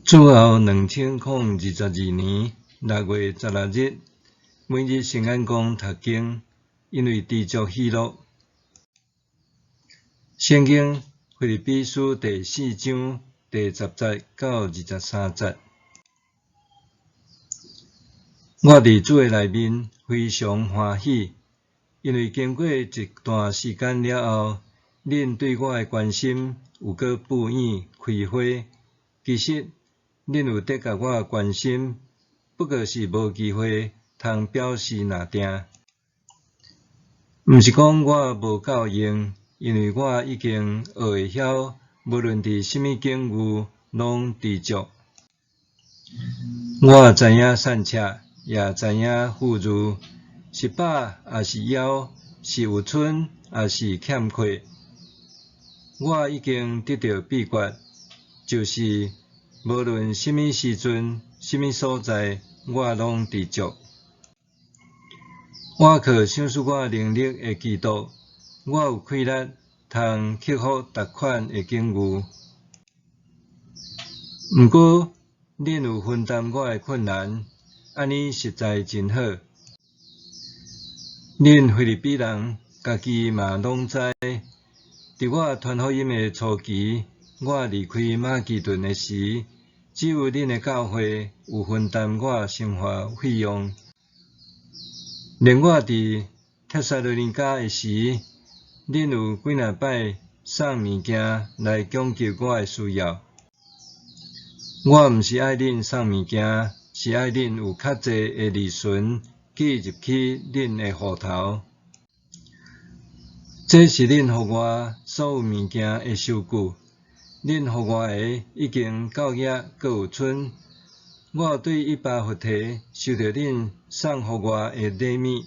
主後2022年6月16日，每日聖眼光讀經，因為知足喜樂。聖經腓立比書第四章第十節到23節。我佇主的內面非常歡喜，因為經過一段時間了後，恁對我的關心有閣布湧開花。其實，恁有得共我關心，不過是無機會通表示爾定。毋是講我無夠用，因為我已經學會曉，無論佇啥物境遇，攏知足。我知影散赤，也知影富裕，是飽抑是枵，是有賰抑是欠缺。我已經得著秘訣，就是無論啥物時陣、啥物所在，我攏知足。我靠賞賜我能力的基督，我有氣力通克服逐款的境遇。毋過，恁有分擔我的困難，按呢實在真好。恁腓立比人家己嘛攏知，佇我傳福音的初期，我離開馬其頓的時，只有恁的教會有分擔我生活費用。連我佇帖撒羅尼迦的時，恁有幾若擺送物件來供給我的需要。我毋是愛恁送物件，是愛恁有較濟的利潤記入去恁的戶頭。這是恁予我所有物件的收據。恁予我的已經夠額，閣有賰。我對以巴弗提收著恁送予我的禮物，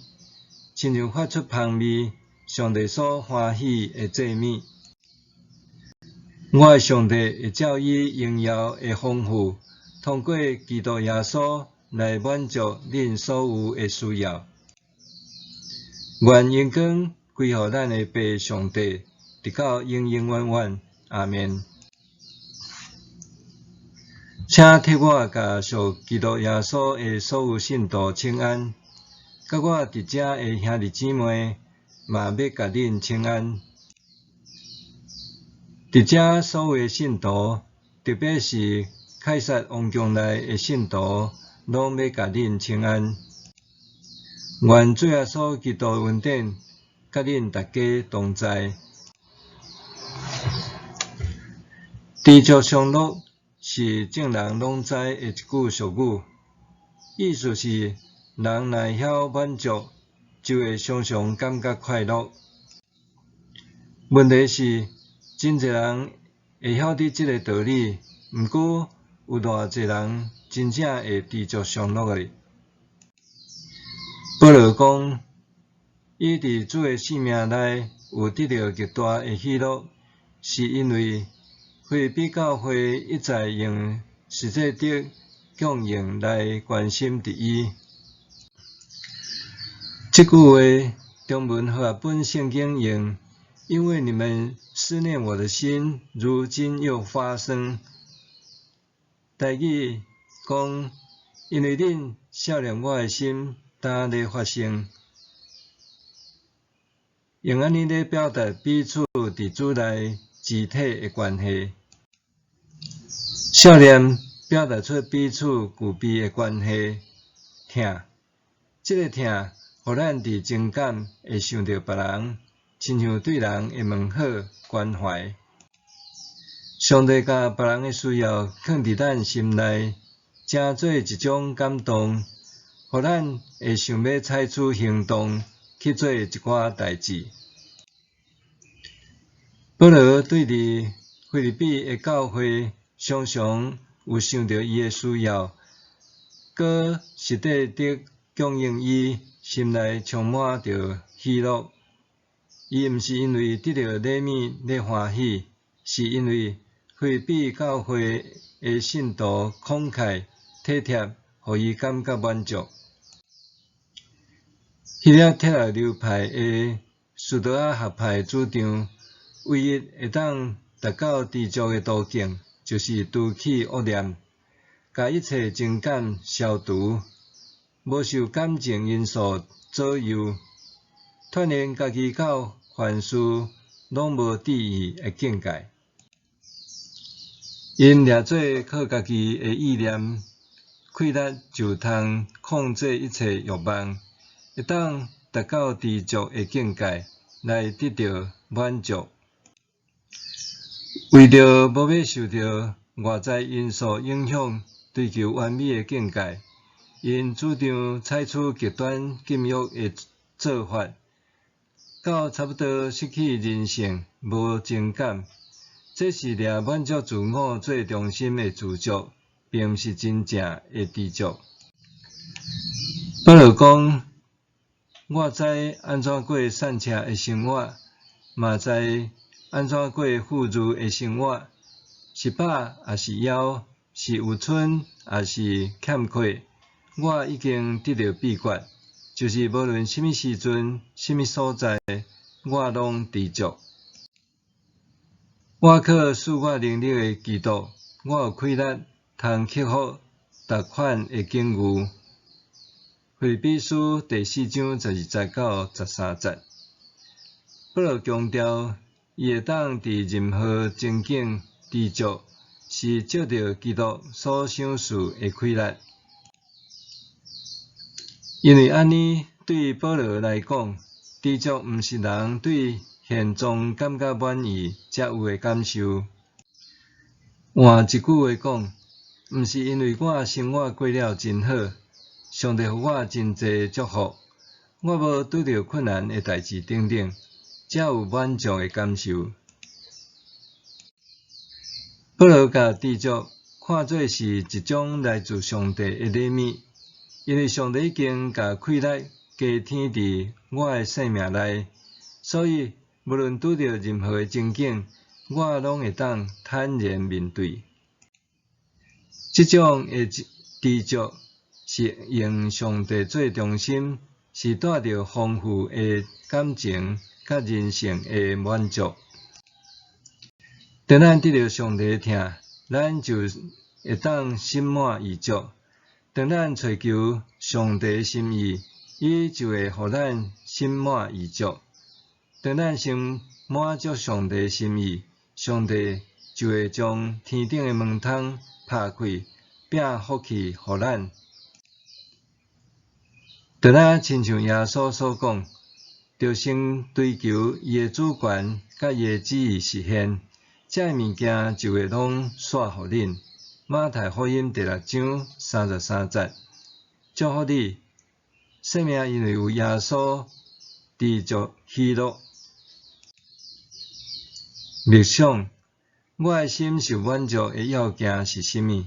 親像發出芳味，上帝所歡喜的祭物。我的上帝會照伊榮耀的豐富，通過基督耶穌來滿足恁所有的需要。願榮光歸予咱的父上帝，直到永永遠遠。阿們。請替我共屬基督耶穌的所有信徒請安，佮我佇遮的兄弟姊妹嘛欲共恁請安。佇遮所有的信徒，特別是凱撒王宮內的信徒，攏欲共恁請安。願主耶穌基督的恩典，佮恁大家同在。知足常樂是眾人攏知的一句俗語，意思是人若會曉滿足，就會常常感覺快樂。問題是，真濟人會曉得這個道理，毋過有偌濟人真正會知足常樂的？保羅講，伊佇主的性命內有得著極大的喜樂，是因為腓立比教會一再用實際的供應來關心著伊。這句話，中文和合本聖經用，因為你們思念我的心，如今又發生。台語講，因為恁想念我的心，今咧發生。用按呢咧表達彼此佇主內肢體的關係。想念表達出彼此具備的關係。疼，這个疼，予咱佇情感會想著別人，親像對人會問好關懷。上帝共別人的需要囥佇咱心內，成做一種感動，予咱會想欲採取行動去做一寡代誌。保羅對佇腓立比的教會，常常有想著伊的需要，閣實際的供應伊，心內充滿著喜樂。伊毋是因為得著禮物咧歡喜，是因為腓立比教會的信徒慷慨體貼，予伊感覺滿足。希臘哲學流派的斯多亞學派主張，唯一會當達到知足的途徑，就是除去惡念。共一切情感消除，無受感情因素左右，鍛鍊家己到凡事攏無智意的境界。𪜶掠做靠家己的意念，氣力就通控制一切欲望，會當達到知足的境界，來得著滿足。為著無欲受著外在因素影響，追求完美的境界，𪜶主張採取極端禁欲的做法，到差不多失去人性、無情感。這是掠滿足自我做中心的自足，並毋是真正的知足。保羅講：我知按怎過散赤的生活，嘛知按怎過富裕的生活，是飽抑是枵，是有賰抑是欠缺，我已經得著秘訣，就是無論啥物時陣、啥物所在，我攏知足。我靠賜我能力的基督，我有氣力通克服逐款的境遇。腓立比書第四章十二節到十三節，保羅強調，伊會當佇任何情境知足，是藉著基督所賞賜的氣力。因為按呢，對保羅來講，知足毋是人對現狀感覺滿意才有的感受。換一句話講，毋是因為我生活過了真好，上帝予我真濟祝福，我無拄著困難的代誌等等，才有滿足的感受。保羅共知足看做是一種來自上帝的禮物，因為上帝已經共氣力加添佇我的生命內，所以無論拄著任何的情境，我攏會當坦然面對。這種的知足是用上帝做中心，是帶著豐富的感情佮人性的滿足。當咱得著上帝的疼，咱就會當心滿意足。當咱揣求上帝的心意，伊就會予咱心滿意足。當咱先滿足上帝的心意，上帝就會將天頂的門窗拍開，餅福氣予咱。就若親像耶穌所講，著先追求伊的主權佮伊的旨意實現，這个物件就會攏紲予恁。馬太福音第六章三十三節，祝福你，生命因為有耶穌，知足喜樂。默想，我的心受滿足的要件是啥物？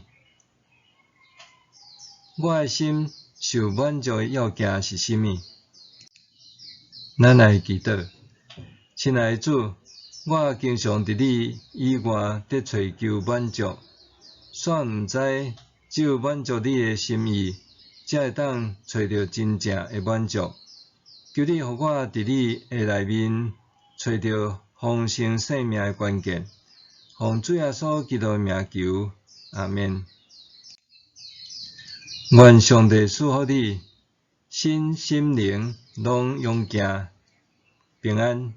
我的心受滿足的要件是啥物？咱來祈禱，親愛的主，我經常佇你以外佇揣求滿足，煞毋知只有滿足你的心意，才會當揣著真正的滿足。求你予我佇你的內面揣著豐盛生命的關鍵。奉主耶穌基督的名求，阿們。願上帝賜福你，身心靈攏勇健平安。